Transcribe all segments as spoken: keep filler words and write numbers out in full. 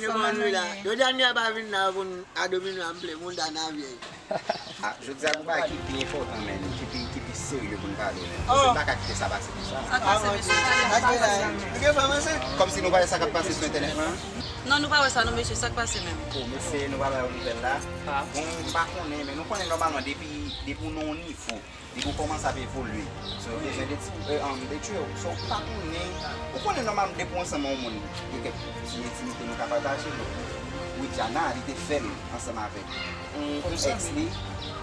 Yo ban nou la. Yo di a nou pa vin la pou n a domino a, m ple moun da nan vyèy. Ah, jodi a gon bagay ki pi enpòtan, men, ki pi, ki pi serye pou n pale, men. Oh. Mwen pa ka kite sa pase konsa. Sa k pase, mesye? Sa k pase? Kòmsi nou pa wè sa k ap pase sou entènèt lan? Non, nou pa wè sa, non, mesye, sa k pase menm? Oh, mesye, nou pa ba yo nouvèl la. Bon, m pa konnen, men nou konnen nòmalman depi, depi w nan yon nivo, depi w kòmanse ap evolye, so, ou bezwen detwi, eh, um, detwi w. So, ou pa konnen, ou konnen nòmalman depi w ansanm yon moun, gen kèk ti entimite nou ka pataje, men Widiana, li te fè l ansanm avèk yon, yon ex li,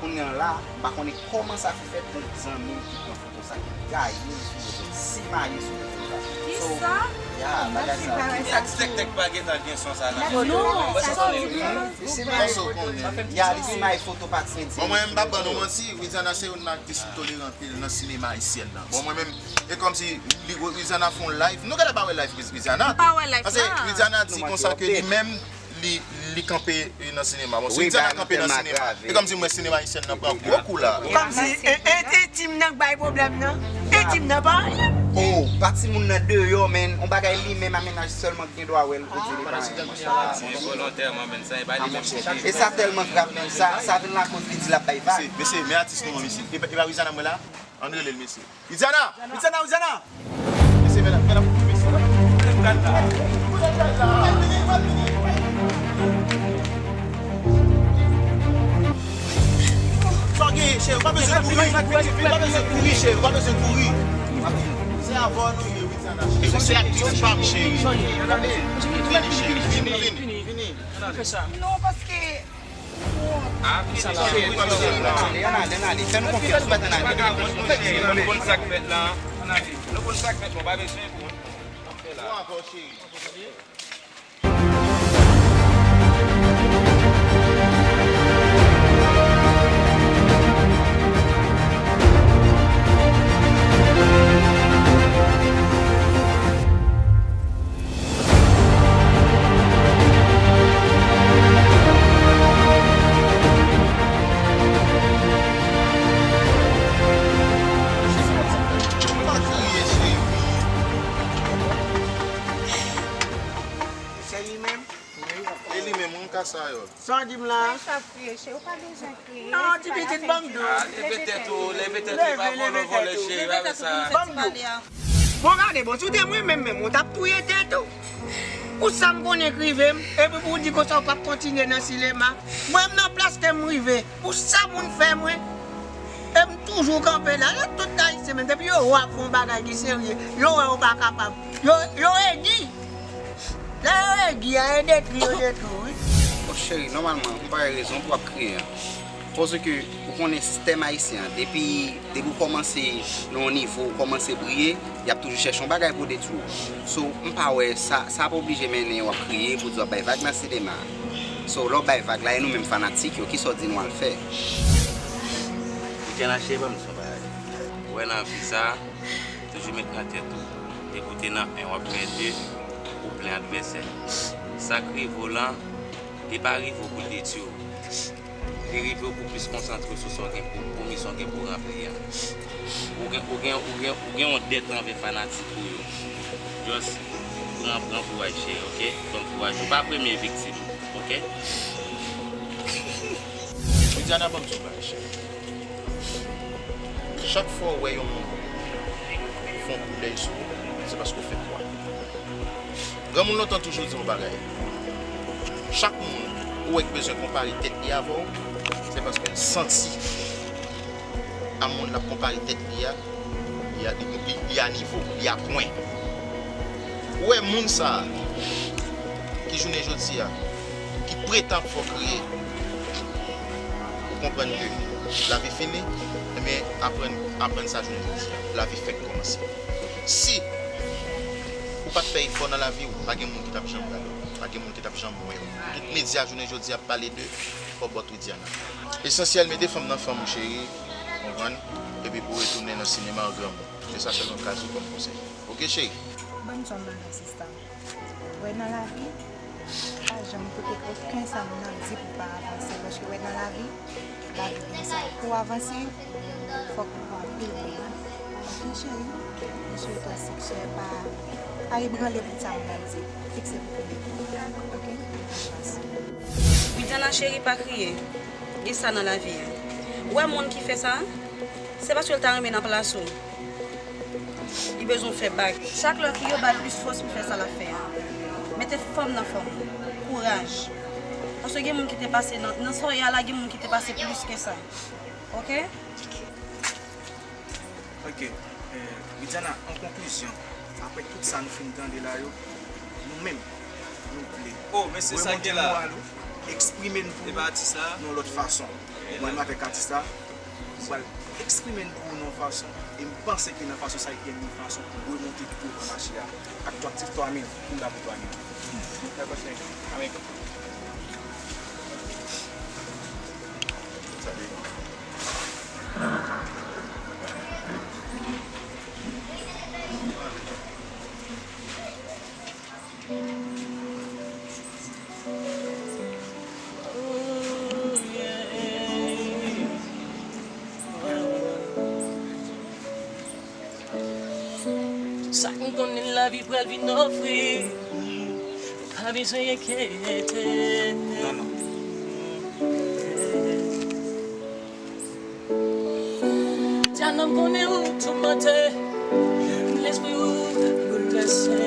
kounye a la, m pa konnen kòman sa fè fèt, yon zanmi ki pran foto sa ki gaye l sou rezo, simaye sou rezo sa. Kisa? Ya, bagay sa. Tèk, tèk, tèk pa gentan gen son sa nan. Non, sa se yon diferans. Li simaye foto, ya, li simaye foto pati entime. Bon, mwen, m p ap ban nou manti, Widiana se youn nan aktris ki toleran anpil nan sinema ayisyèn nan. Bon, mwen menm, e kòmsi li, Widiana fè yon live. Nou genlè pa wè live Widiana tou. Nou pa wè live la. Paske Widiana di konsa ke li menm, li, li kanpe, eh, nan sinema. Bon, si Widiana kanpe nan sinema, e kòmsi m wè sinema ayisyèn nan pran gwo kou la. Kòmsi, e, e, e entim nan k bay pwoblèm nan. Entim nan pa anyen. Oh, pa timoun nan deyò, men yon bagay li menm a mennaj sèlman ki gen dwa wè l pou di li pa renmen. Se volontèman, men sa e pa li menm ki te. E sa tèlman grav, men sa, sa vin lakoz li di l ap bay vag. Mesye, mesye, men atis nou an, mesye. E pa, e pa Widiana m wè la? Ann rele l, mesye. Widiana! Widiana, Widiana! Mesye, men la, men la, mesye. Sa w genyen, cheri, ou pa bezwen kouri. Ou pa bezwen kouri, cheri, ou pa bezwen kouri. Se avè w nou ye, Widiana, cheri. Se atis pa m, cheri. Vini, cheri, vini, vini, vini. Non, paske Ah, vini, cheri, pa bezwen. Ann ale, ann ale, ann ale. Fè nou konfyans, ou mèt ann ale. Nou konn sa k fèt la. Nou konn sa k fèt, nou pa bezwen pou nou fè la. Se li menm? E li menm, wi, Kasayòl. Sa w di m la? Sa w ap kriye, cheri? Ou pa bezwen kriye. Non, ti pitit, ban m dlo. Ah, leve tèt ou, leve tèt ou, pa vòlè, vòlè, cheri, pa fè sa. Ban m dlo. Bon, gade, bon, si w te mwen menm, menm, ou t ap touye tèt ou. Pou sa m konnen k rive m, epi pou w di konsa w p ap kontinye nan sinema. Mwen, m nan plas ke m rive. Pou sa moun fè mwen, e m toujou kanpe la. Lè tout Ayisyen menm, depi yo wè w ap fè yon bagay ki serye, yo wè w pa kapab. Yo, yo redi. Lè yo redi a, e detwi yo detwi w, wi. Bon, cheri, nòmalman, m pa gen rezon pou w ap kriye an. Paske ou konnen sistèm ayisyen an, depi, depi w kòmanse nan yon nivo, ou kòmanse briye, y ap toujou chèche yon bagay pou detwi w. So, m pa wè sa, sa ap oblije mennen w ap kriye pou di w ap bay vag nan sinema. So, lè w bay vag la, e nou menm fanatik yo, kisa w di nou al fè? Widiana cheri, ban m di w yon bagay. Ou wè nan vi sa, toujou met nan tèt ou, depi w te nan en, w ap fè de, ou plen advèsè. Sa k rive w lan, li pa rive w pou l detwi w. Li rive w pou plis konsantre w sou sa w gen pou, pou misyon w gen pou w ranpli a. Ou gen, ou gen, ou gen, ou gen yon dèt anvè fanatik ou yo. Just pran, pran kouraj, cheri, oke? Pran kouraj. Ou pa premye viktim, oke? Widiana, ban m di w yon bagay, cheri. Chak fwa w wè yon moun fè yon koudèy sou ou, se paske w fè kwa. Granmoun lontan toujou di yon bagay. Chak moun ou wè k bezwen konpare tèt li avè w, se paske l santi a moun l ap konpare tèt li a, li a, li, li, li a nivo, li a pwen. Ou wè moun sa a, ki jounen jodi a, ki pretan ap fè w kriye, ou konprann ke lavi fini, ebyen, aprann, aprann sa jounen jodi a. Lavi fèk kòmanse. Si ou pa t fè efò nan lavi w, pa gen moun ki t ap janm gade w, pa gen moun ki t ap janm wè w. Tout medya jounen jodi a ap pale de Fòbòt Widiana. Esansyèl, mete fanm nan fanm ou, cheri, konprann, epi pou w retounen nan sinema an granmoun. Se sa sèlman m ka di w kòm konsèy. Oke, cheri? Ban m di w yon bagay, sista. Ou wè nan lavi, pa janm koute okenn sa moun ap di pou w pa avanse, paske ou wè nan lavi, lavi gen sa. Pou w avanse, fòk ou pran anpil kou. Oke, cheri? M swete w siksè, pa Pa ebranle bout sa m pral di. Fikse pou kounye a. Oke? Chans. Widiana cheri, pa kriye. Gen sa nan lavi a. Ou wè moun ki fè sa, se paske l ta renmen nan plas ou. Li bezwen w fè bak. Chak lè w kriye, w ba l plis fòs pou fè sa l ap fè a. Mete fanm nan fanm ou. Kouraj. Paske gen moun ki te pase nan, nan soyè a la, gen moun ki te pase plis ke sa. Oke? Ok. Eh, Widiana, an konklizyon, apre tout sa nou fin tande la yo, nou menm, nou vle remonte moral ou, eksprime n pou nou yon lòt fason. Mwen menm avèk atis la, nou pral eksprime n pou nou yon fason, e m panse ke nan fason sa a, gen yon fason pou remonte tou devan mache a. Ak twa, aktif twa mil, pou m la pou twa mil. Dakò, cheri. Ameriken. Sa vle di. Sa m konnen lavi pral vin ofri, ou pa bezwen enkyete. Non, non. Dja nan m konnen ou toumante, lespri ou boulvèse.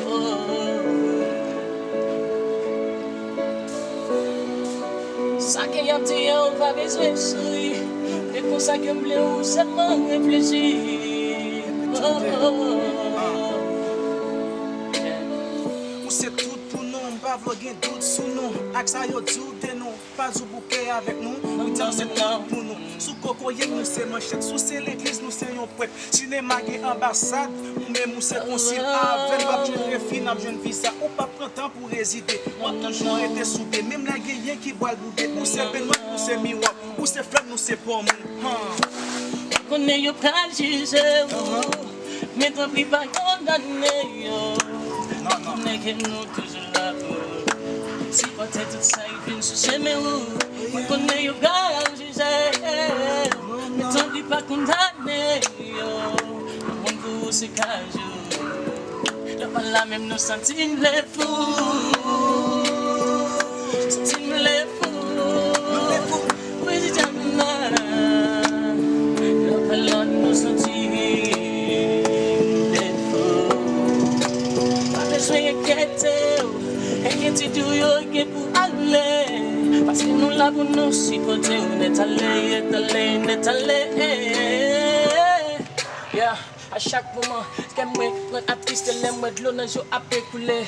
Oh. Sa ke y ap di an, ou pa bezwen souri. E konsa ke m vle ou sèlman reflechi. Oh, oh, oh. Ou se tout pou nou, m pa vle gen dout sou nou. Ak sa yo di w de nou, pa di w bouke avèk nou. Ou di w se tout pou nou. Sou kokoye nou se manchèt, sou se legliz nou se yon prèt. Sinema gen anbasad, ou menm ou se konsil. Avè n w ap jwenn refi, n ap jwenn viza. Ou p ap pran tan pou rezide, w ap toujou rete soude. Menm lè gen yen ki pral boude, ou se penwa, ou se miwa, ou se flè, nou se pòm. Ou konnen yo pral jije w, men tanpri pa kondane yo. Konnen ke nou toujou la pou sipòte tout sa ki vin sou chemen ou. Mwen konnen yo pral jije, men tanpri pa kondane yo. Moun pou ou se kajou. Lè w pa la menm nou santi n vle fou. Santi n vle fou. Widiana. Lè w pa la nou santi n vle fou. Pa bezwen enkyete w. Enkyetid ou yo gen pou ale. Paske nou la pou nou sipòte w nèt ale, nèt ale, nèt ale. Yeah. A chak moman, kè m mwen pran ap triste lè m wè dlo nan je w ap koule.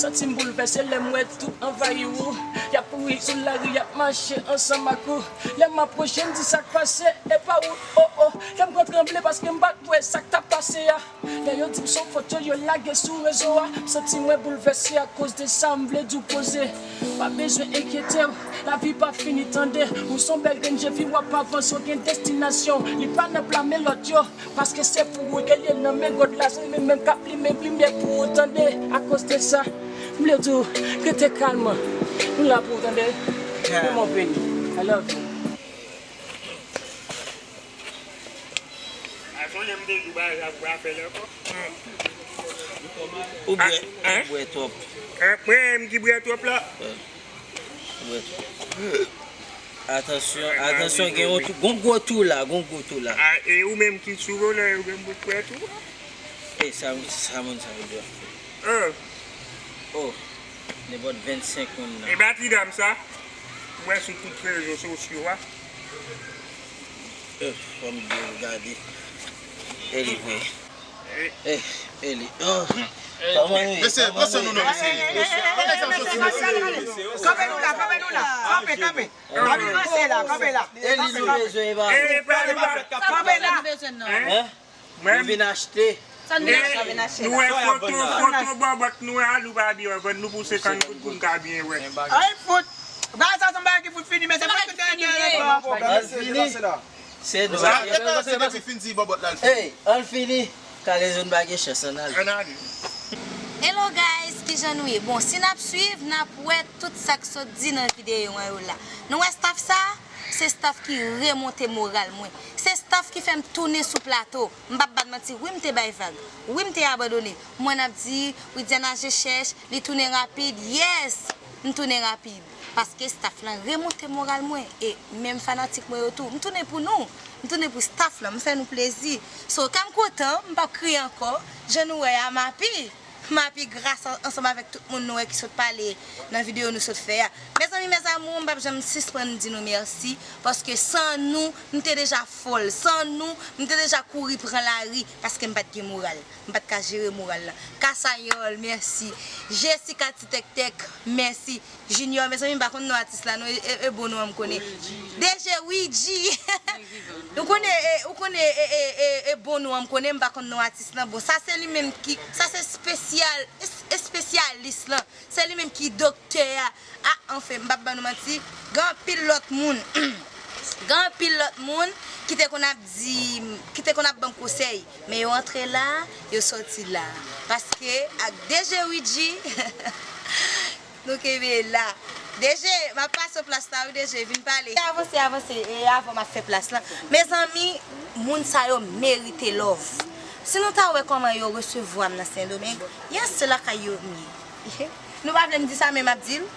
Santi m boulvèse lè m wè tout anvayi ou. Y ap kouri sou lari, y ap mache ansanm ak ou. Lè m apwoche, m di sa k pase, e pa ou, oh, oh. Kè m pran tranble paske m pa t wè sa k t ap pase a. Lè yo di m se yon fòt yo, yo lage sou rezo a. M santi mwen boulvèse, akoz de sa m vle di w poze. Pa bezwen enkyete w, lavi pa fini tande. Ou se yon bèl grenn je fi, w ap avanse, w gen destinasyon. Li pa nan pla men lòt yo. Paske se pou ou ke l ye nan men God la, se li menm k ap limen limyè pou ou tande. Akoz de sa, m vle di w, rete kalm. Nou la pou ou tande. Mon pays, I love you. A sonje m te di w bagay sa pou afè l ankò. Ou bwè, ou bwè twòp. Mwen menm ki bwè twòp la. Ou bwè twòp. Atansyon, atansyon, gen yon tou, gon gwo tou la, gon gwo tou la. A, e ou menm ki sou vòlè, ou menm ou kwè tou. E sa, sa moun sa yo dwe ap fè. Oh, nenpòt vennsenk moun nan. E ba ti dam sa, m wè sou tout rezo sosyo a. Eh, fò m byen gade. E li vre. Eh, e li. Oh. Kòman nou ye? Mesye, pran swen nou non, mesye. Mesye, pa lèzam soti, mesye. Kanpe nou la, kanpe nou la. Kanpe, kanpe. Pa vin ranse la, kanpe la. E li nou bezwen, e pa. Kanpe la. Hein? Mwen vin achte. Sa nou vin achte? Nou wè foto, foto bòbòt nou a, nou pa byen wè, vann nou pou senkant goud pou n ka byen wè. Ay, fout! Bagay sa se yon bagay ki fout fini, men se fout ki te fini. Al fini. Se nou. Sa, e pa se depi fin di bòbòt la, al fini. Hey, al fini. Kalezo n pa gen chans, ann ale. Ann ale. Hello guys, kijan nou ye? Bon, si n ap swiv, n ap wè tout sa k sot di nan videyo an yo la. Nou wè staff sa? Se staff ki remonte moral mwen. Se staff ki fè m tounen sou plato. M p ap bat manti, wi, m te bay vag. Wi, m te abandone. Mwen ap di, Widiana je chèch, li tounen rapid. Yes! M tounen rapid. Paske staff lan remonte moral mwen. E menm fanatik mwen yo tou. M tounen pou nou. M tounen pou staff lan. M fè nou plezi. So, kè m kontan, m p ap kriye ankò. Jan nou wè a, m api. M api gras an-, ansanm avèk tout moun nou wè ki sot pale nan videyo nou sot fè a. Mezanmi, mes amours, m p ap janm sispann di nou mèsi, paske san nou, m te deja fòl. San nou, m te deja kouri pran lari, paske m pa t gen moral. M pa t ka jere moral la. Kasayòl, mèsi. Jessica Ti Tèk Tèk, mèsi. Junior, mezanmi, m pa konn non atis la, non, e, e, e bon non an m konnen. D J Ouidji. Ou konnen, e, ou konnen, e, e, e, e bon non an m konnen, m pa konn non atis lan. Bon, sa se li menm ki, sa se espesyal, es-, espesyalis lan. Se li menm ki doktè a. A, anfen, m p ap ban nou manti. Gen anpil lòt moun. Gen anpil lòt moun ki te konn ap di, ki te konn ap ban m konsèy. Men yo antre la, yo sòti la. Paske ak D J Ouidji, nou kenbe la. D J, m ap pase w plas la, wi, D J, vin pale. Avanse, avanse, e avan m ap fè plas lan. Mezanmi, moun sa yo merite love. Si nou ta wè kòman yo resevwa m nan Sendomeng, yes, se lakay yo m ye. Nou pa vle m di sa, men m ap di l.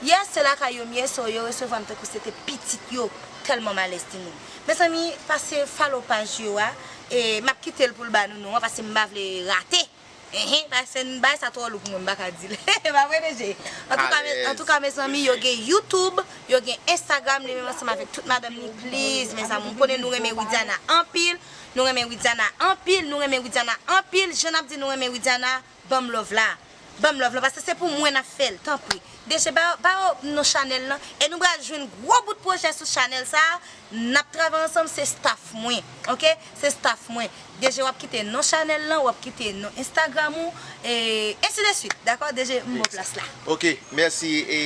Yes, se lakay yo m ye, so yo resevwa m tankou se te pitit yo, tèlman m alèz di nou. Mezanmi, pase follow paj yo a, e m ap kite l pou l ba nou non an, paske m pa vle rate. Enhen, paske n bay sa twò lou pou mwen, m pa ka di l. Pa vre, D J? Antouka, me-, Alèz. Antouka, mezanmi, yo gen YouTube, yo gen Instagram, li menm ansanm avèk tout madanm li, please, mes amours. M konnen nou renmen Widiana anpil, nou renmen Widiana anpil, nou renmen Widiana anpil. Jan n ap di nou renmen Widiana, ban m love la. Ban m love la, paske se pou mwen n ap fè l, tanpri. D J, ba, ba yo non chanèl lan, e nou pral jwenn gwo bout pwojè sou chanèl sa a. N ap travay ansanm, se staff mwen, oke? Se staff mwen. D J, w ap kite non chanèl lan, w ap kite non Instagram ou, e ensi de swit, dakò? D J, m ba w plas la. Oke, mèsi, e,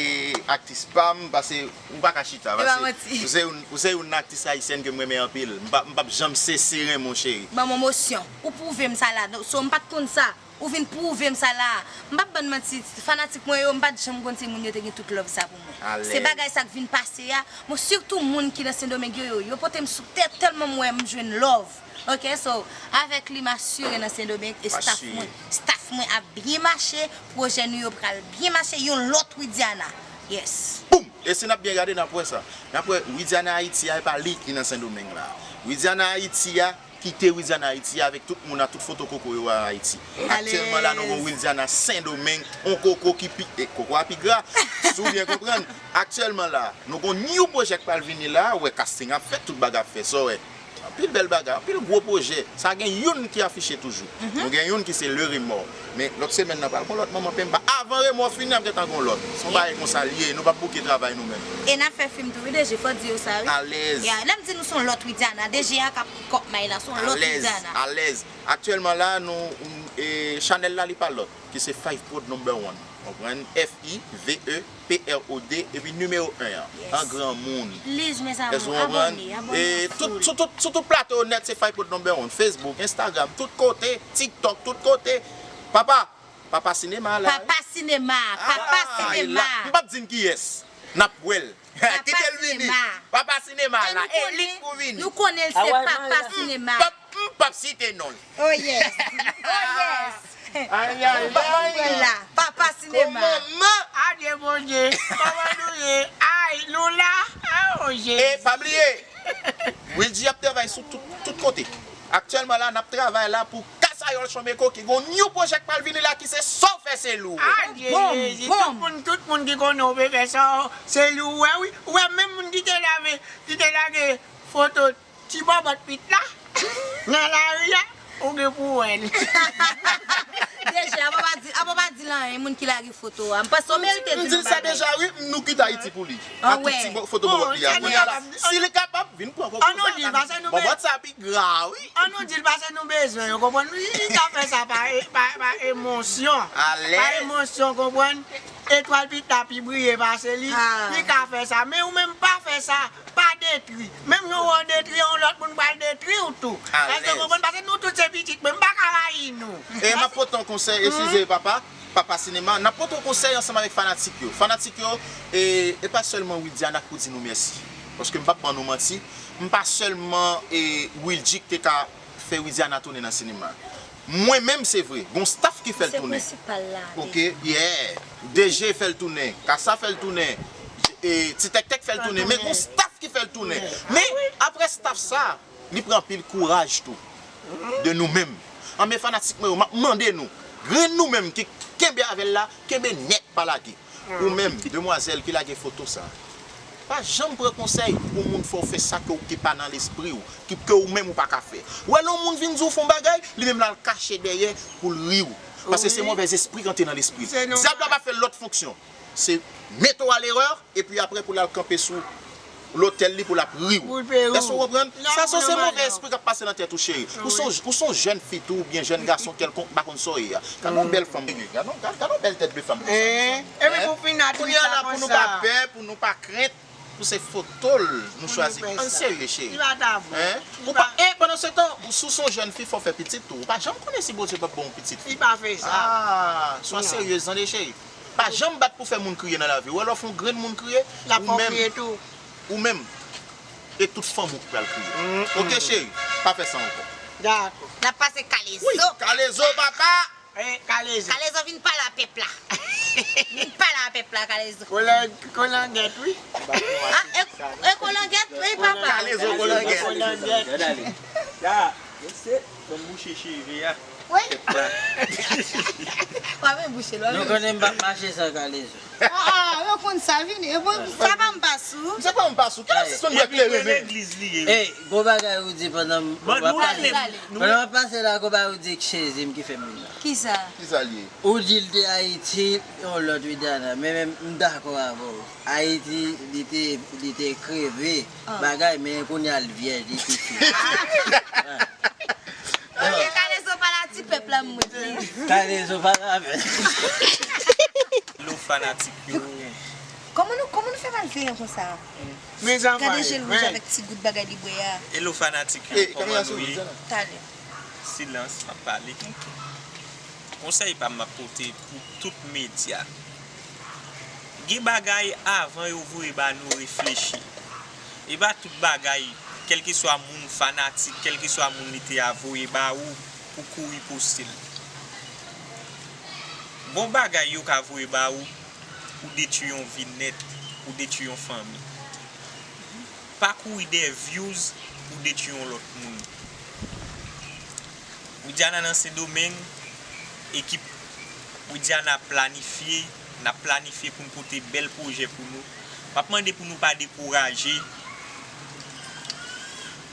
aktris pa m, paske ou pa ka chita, paske ou se youn, ou se youn nan aktris ayisyèn ke m renmen anpil. M pa, m p ap janm sese renmen w, cheri. Ban m emosyon. Ou pwouve m sa la. So, m pa t konn sa. Ou vin pwouve m sa la. M p ap ban n manti, fanatik mwen yo, m pa t janm konn se moun yo te gen tout love sa pou mwen. Alèz. Se bagay sa k vin pase a, mwen sitou moun ki nan Sendomeng yo, yo, yo pote m sou tèt tèlman m wè m jwenn love. Oke, so, avèk li m asire nan Sendomeng e staff mwen, staff mwen ap byen mache, pwojè nou yo pral byen mache, yon lòt Widiana. Yes. Boum! E si n ap byen gade, n ap wè sa. N ap wè Widiana Ayiti a, e pa li ki nan Sendomeng la. Widiana Ayiti a, kite Widiana Ayiti avèk tout moun a, tout foto koko yo a Ayiti. Atyèlman la, nou gon Widiana Sendomeng, on koko ki pi, e, koko a pi gra, si w byen konprann. Atyèlman la, nou gon new pwojè k pral vini la, ou wè casting ap fèt, tout bagay ap fèt, sa w wè. Anpil bèl bagay, anpil gwo pwojè. Sa gen youn ki afiche toujou. Nou gen youn ki se Le Remords. Men lòt semèn nan pral gon lòt manman penba. Avan Remords fini, ap gentan gon lòt. Se yon bagay konsa l ye, nou p ap bouke travay nou menm. E n ap fè fim tou, wi, D J, fò di yo sa, wi. Alèz. Ya, lè m di nou se yon lòt Widiana, D J a k ap kòk may la, se yon lòt Widiana. Alèz. Aktyèlman la, nou, e, chanèl la, li pa lòt, ki se Five Prod Number One. Konprann? F I V E P R O D, epi nimewo en an. Yes. An granmoun. Please, mes amours, abòne, abòne an foul. E tout, sou tout, sou tout plato nèt, se Five Prod Number One. Facebook, Instagram, tout kote, TikTok, tout kote. Papa, Papa Sinema la, wi. Papa Sinema, Papa Sinema. M p ap di n kiyès. N ap wè l. Kite l vini. Papa Sinema la. E li k pou vini. Nou konnen l se Papa Sinema. M p ap, m p ap site non l. Oh yes. Oh yes. Ay, ay, ay. Papa Sinema. Adye Bondye. Kòman nou ye? Ay, nou la. Oh, Jezi. E pa bliye, Wildy ap travay sou tout, tout kote. Aktyèlman la, n ap travay la pou Kasayòl Chonmeko ki gon new pwojè k pral vini la ki se Sa w fè se lou. Adye Jezi, tout moun, tout moun ki konnen w pe fè sa, se lou w wè wi. Ou wè menm moun ki te lave, ki te lage foto ti bòbòt pit la nan lari a, ou gen pou w wè l. D J, apa pa di, apa pa di l anyen, moun ki lage foto a. M panse w merite di l yon bagay. M di l sa deja wi, nou kite Ayiti pou li. Ak tout ti foto bòbòt li a. Kounye a la, si li kapab, vin pran koko sa. Bòbòt sa pi gra wi. An nou di l, paske nou bezwen yo, konprann? Li, li ka fè sa pa, pa, pa emosyon. Pa emosyon, konprann? Etwal pit la pi briye pase li, li ka fè sa. Men ou menm pa fè sa, pa detwi. Menm jan w wè w detwi, yon lòt moun pral detwi w tou. Èske w konprann? Paske nou tout se pitit mwen, m pa ka rayi nou. E m ap pote yon konsèy, eskize papa, Papa Sinema, n ap pote yon konsèy ansanm avèk fanatik yo. Fanatik yo, e, e pa sèlman Widiana k pou di nou mèsi. Paske m p ap ban nou manti, m pa sèlman e Wilgic te ka fè Widiana tounen nan sinema. Mwen menm, se vre, gon staff ki fè l tounen. Ok, yeah. D J fè l tounen, Kasa fè l tounen, e, Ti Tèktèk fè l tounen, men gon staff ki fè l tounen. Men, apre staff sa, li pran anpil kouraj tou de nou menm. Anben fanatik mwen yo, m ap mande nou, grenn nou menm ki kenbe avè l la, kenbe nèt, pa lage. Ou menm, demwazèl ki lage foto sa, pa janm pran konsèy pou moun fè w fè sa ke w, ki pa nan lespri w, ki, ke ou menm ou pa ka fè. Ou wè lè yon moun vin di w fè yon bagay, li menm l al kache dèyè pou l ri w. Paske se move espri k antre nan lespri l. Dyab la pa fè lòt fonksyon. Se mete w a lerè, epi apre pou l al kanpe sou lotèl li pou l ap ri w. Èske w konprann? Sa se yon move espri k ap pase nan tèt ou, cheri. Ou se yon, ou se yon jèn fi tou, oubyen jèn gason kèlkonk, m pa konn sa w ye a. Gade yon bèl fanm. Gade yon, gade, gade yon bèl tèt de fanm konsa. Kounye a la, pou nou pa pè, pou nou pa krent, pou se foto l nou chwazi. Ann serye, cheri. Ou pa, e pandan se tan, ou, si w se yon jèn fi, fò w fè pitit tou. Ou pa janm konnen si Bondye p ap ban w pitit fi. Ah, swa seryez, tande, cheri. Pa janm bat pou fè moun kriye nan lavi w. Ou wè lè w fè yon grenn moun kriye, ou menm, ou menm, e tout fanmi w ki pral kriye. Ok, cheri, pa fè sa ankò. Dakò. N ap pase Kalezo. Wi, Kalezo, papa! Kalezo. Kalezo, vin pale a pèp la. Vin pale a pèp la, Kalezo. Kolangèt, wi. Ah, e, e Kolangèt, wi, papa. Kalezo, Kolangèt. Gad ale. Gad ale. Mesye, fò m bouche cheve a. Wi. Kèt la. W ap bouche l, w ap... Nou konnen m p ap mache san Kalezo. Ah, ah, yo konn sa, vini. E bon, sa pa m pa sou. Se pa m pa sou. Kèlè sispann bwè kleren menm. Legliz li ye. Ey, bon bagay ou di pandan m, w ap pale. Pandan w ap pase la, konpa ou di k chezi m ki fè m vin la. Kisa? Kisa l ye? Ou di l te Ayiti, yon lòt Widiana. Men, men m dakò avè w. Ayiti, li te, li te kreve bagay, men kounye a l vyèj, li piti. Ok, Kalezo pale a ti pèp la, m moutre. Kalezo pale avè l. Hello fanatik yo. Kòman nou, kòman nou fè malveyan konsa? Gade je l wouj avèk ti gout bagay li bwè a. Hello fanatik yo, kòman nou ye? Talè. Silans, m ap pale. Konsèy pa m, m ap pote pou tout medya. Gen bagay, avan yo voye ba nou, reflechi. E pa tout bagay, kèlkeswa moun fanatik, kèlkeswa moun li te a voye ba ou, pou kouri poste l. Gon bagay yo ka voye ba ou, ou detwi yon vi nèt, ou detwi yon fanmi. Pa kouri dèyè views pou detwi yon lòt moun. Widiana nan Sendomeng, ekip Widiana planifye, n ap planifye pou n pote bèl pwojè pou nou. M ap mande pou nou pa dekouraje.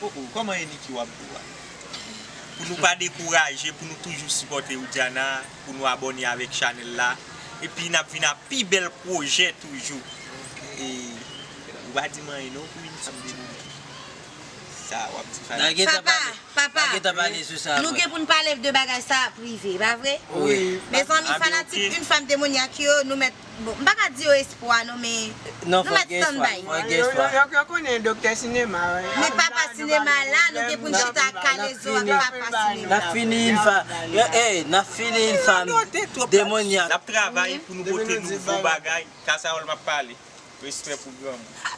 Oh, oh, kòman e Niki w ap di w a? Pou nou pa dekouraje, pou nou toujou sipòte Widiana, pou nou abòne avèk chanèl la. Epi n ap vin ak pi bèl pwojè toujou. E ou pa di m anyen non pou Unifam de Nèg. Sa w ap di fanatik. Papa, papa, nou gen pou n pale de bagay sa prive, pa vre? Wi. Mezanmi, fanatik Unifam Demonyak yo, nou mèt, bon, m pa ka di yo espwa non, men nou mèt standby. Yo, yo, yo konnen doktè sinema, wi. Men papa sinema la, nou gen pou n chita ak Kalezo ak papa sinema. N ap fini Unifam. Ey, n ap fini Unifam Demonyak. N ap travay pou nou pote nouvo bagay. Kasawòl m ap pale. Respè pou granmoun.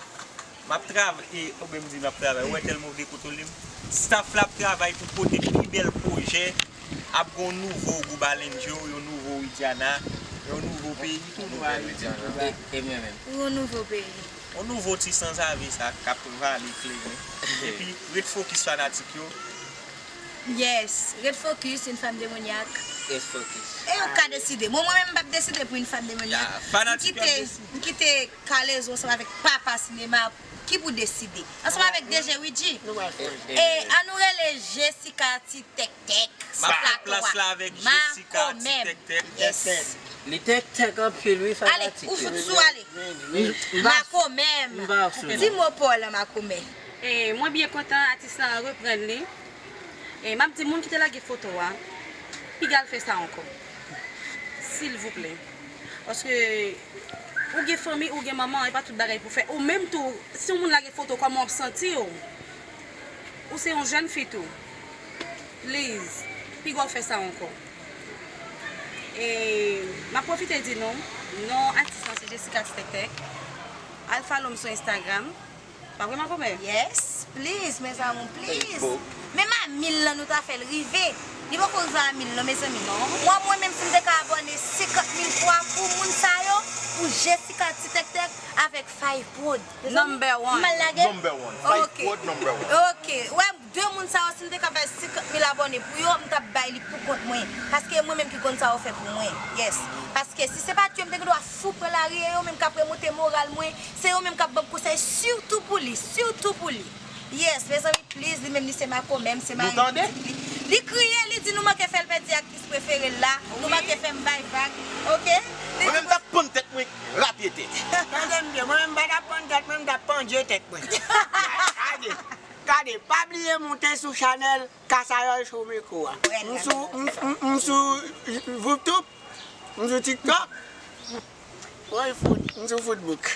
M ap travay, e, ou menm di m ap travay. Ou wè tèlman w dekontwole m. Staff la ap travay pou pote pi bèl pwojè. Ap gen yon nouvo Goubalenjo, yon nouvo Widiana, yon nouvo peyi pou nou ale. E, e mwen menm. Pou yon nouvo peyi. Yon nouvo ti sanzave sa k ap vale kleren. Epi, ret fokis fanatik yo. Yes, ret fokis, Unifam Demonyak. Ret fokis. E yo k ka deside. Mwen, mwen menm, m p ap deside pou Unifam Demonyak. M kite, m kite Kalezo ansanm avèk papa sinema ki pou deside. Ansanm avèk D J Widji. E ann nou rele Jessica Ti Tèk Tèk sou plato a. M ap fè plas la avèk Jessica Ti Tèk Tèk. Yes. Li tèk tèk anpil wi fanatik yo. Ale, ou fout sou ale. Makomè m. Di mo pa w lan makomè. E mwen byen kontan atis lan reprann li. E m ap di moun ki te lage foto a, piga l fè sa ankò. Silvouplè. Paske ou gen fanmi, ou gen manman, e pa tout bagay pou fè. Ou menm tou, si yon moun lage foto, kòman w ap santi w? Ou se yon jèn fi tou. Please, piga w fè sa ankò. E m ap pwofite di nou, non atis lan se Jessica Ti Tèk Tèk. Al follow m sou Instagram. Pa vre, makomè? Yes, please, mes amours, please. Menm a mil lan, nou ta fè l rive. Li poko rive a mil non, mezanmi. Mwen, mwen menm, si m te ka abòne senkant mil fwa pou moun sa yo, pou Jessica Ti Tèk Tèk avèk Five Prod. Mezanmi, number one. M mal lage? Number one. Five Prod, number one. Ok. Wè, de moun sa yo, si m te ka fè senkant mil abòne pou yo, m t ap bay li pou kont mwen. Paske e mwen menm ki konn sa yo fè pou mwen. Yes. Paske si se pa t yo, m te gen dwa fou pran lari, e yo menm k ap remonte moral mwen. Se yo menm k ap ban m konsèy, sitou pou li, sitou pou li. Yes, mezanmi, please, li menm li se makomè m, se mari pitit li. Li kriye, li di nou manke fè l pèdi aktris prefere l la, nou manke fè m bay vag, ok? Mwen menm m t ap pann tèt mwen rapye tèt. Tande m byen, mwen menm m pa t ap pann tèt mwen, m t ap pandye tèt mwen. Gade, gade, pa bliye moute sou chanèl Kasayòl Showmeko a. M sou, m, m, m sou YouTube, m sou TikTok. Woy fout, m sou foutbouk.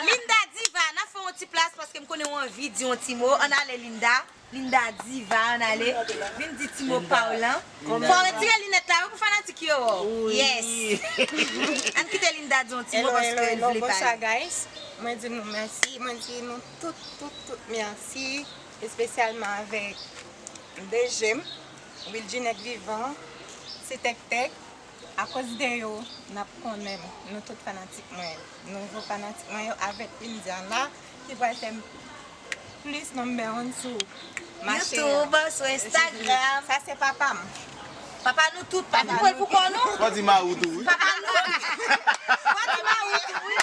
Linda Diva, n ap fè yon ti plas paske m konnen w anvi di yon ti mo. Ann ale, Linda. Linda Diva, ann ale. Vin di ti mo pa w lan. Fò w retire linèt la wi pou fanatik yo wè w. Yes. Ann kite Linda di yon ti mo paske l vle pale. Hello, hello, hello. Bonswa, guys. Mwen di nou mèsi. Mwen di nou tout, tout, tout mèsi. Espesyalman avèk D J m, Wildjinette Vivant, Ti Tèk Tèk. Akoz de yo, n ap konnen nou tout fanatik mwen, nouvo fanatik mwen yo, avèk Indiana, ki pral fè m plis number one sou mache a. YouTube, sou Instagram. Sa se papa m. Papa nou tout, pa vin pran l pou kò nou. Fò di mari w tou, wi. Papa nou. Fò di mari w tou, wi.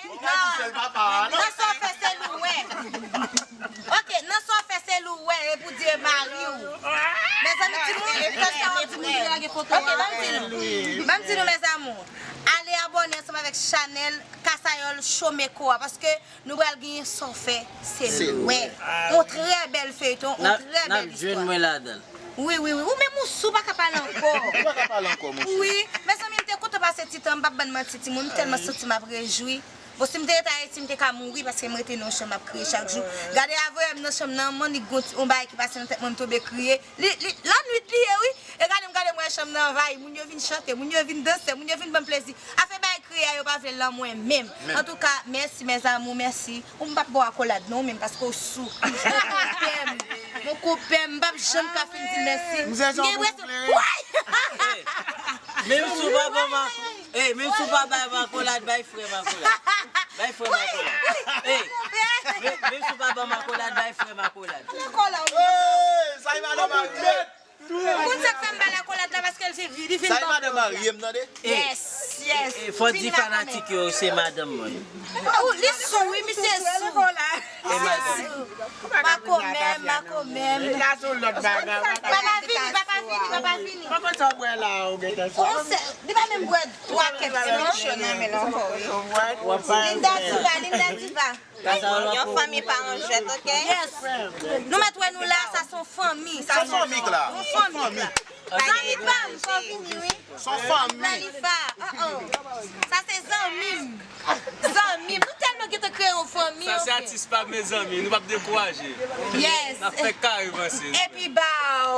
Ou pa di sèl papa a, non? Nan sa w fè, se l ou wè. Ok, nan sa w fè, se l ou wè, e pou di e mari w. Mezanmi, timoun, nan sa w di moun ki te lage foto a. Ok, ban m di nou. Ban m di nou, mes amours. Ale abòne ansanm avèk chanèl Kasayòl Showmeko a, paske nou pral genyen sa w fè, se l ou wè. Yon trè bèl feyton, yon trè bèl istwa. N ap jwenn mwen ladan l. Wi, wi, wi. Ou menm ou sou, pa ka pale ankò. Ou pa ka pale ankò, monchè. Wi. Mezanmi, m te kontan pase ti tan, m p ap bann manti, timoun. M tèlman santi m ap rejwi. Bon, si m te rete Ayiti, m te ka mouri paske m rete nan yon chanm, m ap kriye chak jou. Gade, avanyè m nan chanm nan, m annik gon ti, yon bagay ki pase nan tèt mwen, m tonbe kriye. Li, li, lannwit li ye, wi. E gade m, gade m wè chanm nan anvayi. Moun yo vin chante, moun yo vin danse, moun yo vin ban m plezi. Afè bagay kriye a, yo pa vle l nan mwen menm. Antouka, mèsi, mes amours, mèsi. Ou m p ap ba w akolad non, menm paske w sou. Ou koupè m. Ou koupè m. M p ap janm ka fin di mèsi. M gen enpresyon. Woy! Menm si w pa ban m ak-, ey, menm si w pa bay m akolad, bay frè m akolad. Bay frè m akolad. Ey, men-, menm si w pa ban m akolad, bay frè m akolad. Hey, sa e madan marye. Ou konn sa k fè m ba l akolad la, paske l se vi, li vin ban m. Sa e madan marye m, tande? Yes, yes. Fò di fanatik yo, se madanm mwen. Ou, li sou, wi, misye sou. Misye sou. Makomè, makomè. Li la sou lòt bagay. Papa vini, papa vini, papa vini. Kòman sa w bwè la, ou gentan sou? Li pa menm bwè twa kèk, non? Linda Diva, Linda Diva. Yon fanmi pa yon jwèt, ok? Yes. Nou mèt wè nou la, sa se yon fanmi. Sa se yon fanmi k la. Yon fanmi. Zanmi pa m, fò vini, wi. Se yon fanmi. Lalifa, oh, oh. Sa se zanmi m. Zanmi m. Nou tèlman gentan kreye yon fanmi, anfen. Sa se atis pa m, mezanmi. Nou p ap dekouraje. Yes. N ap fè kare vanse. Epi, baw.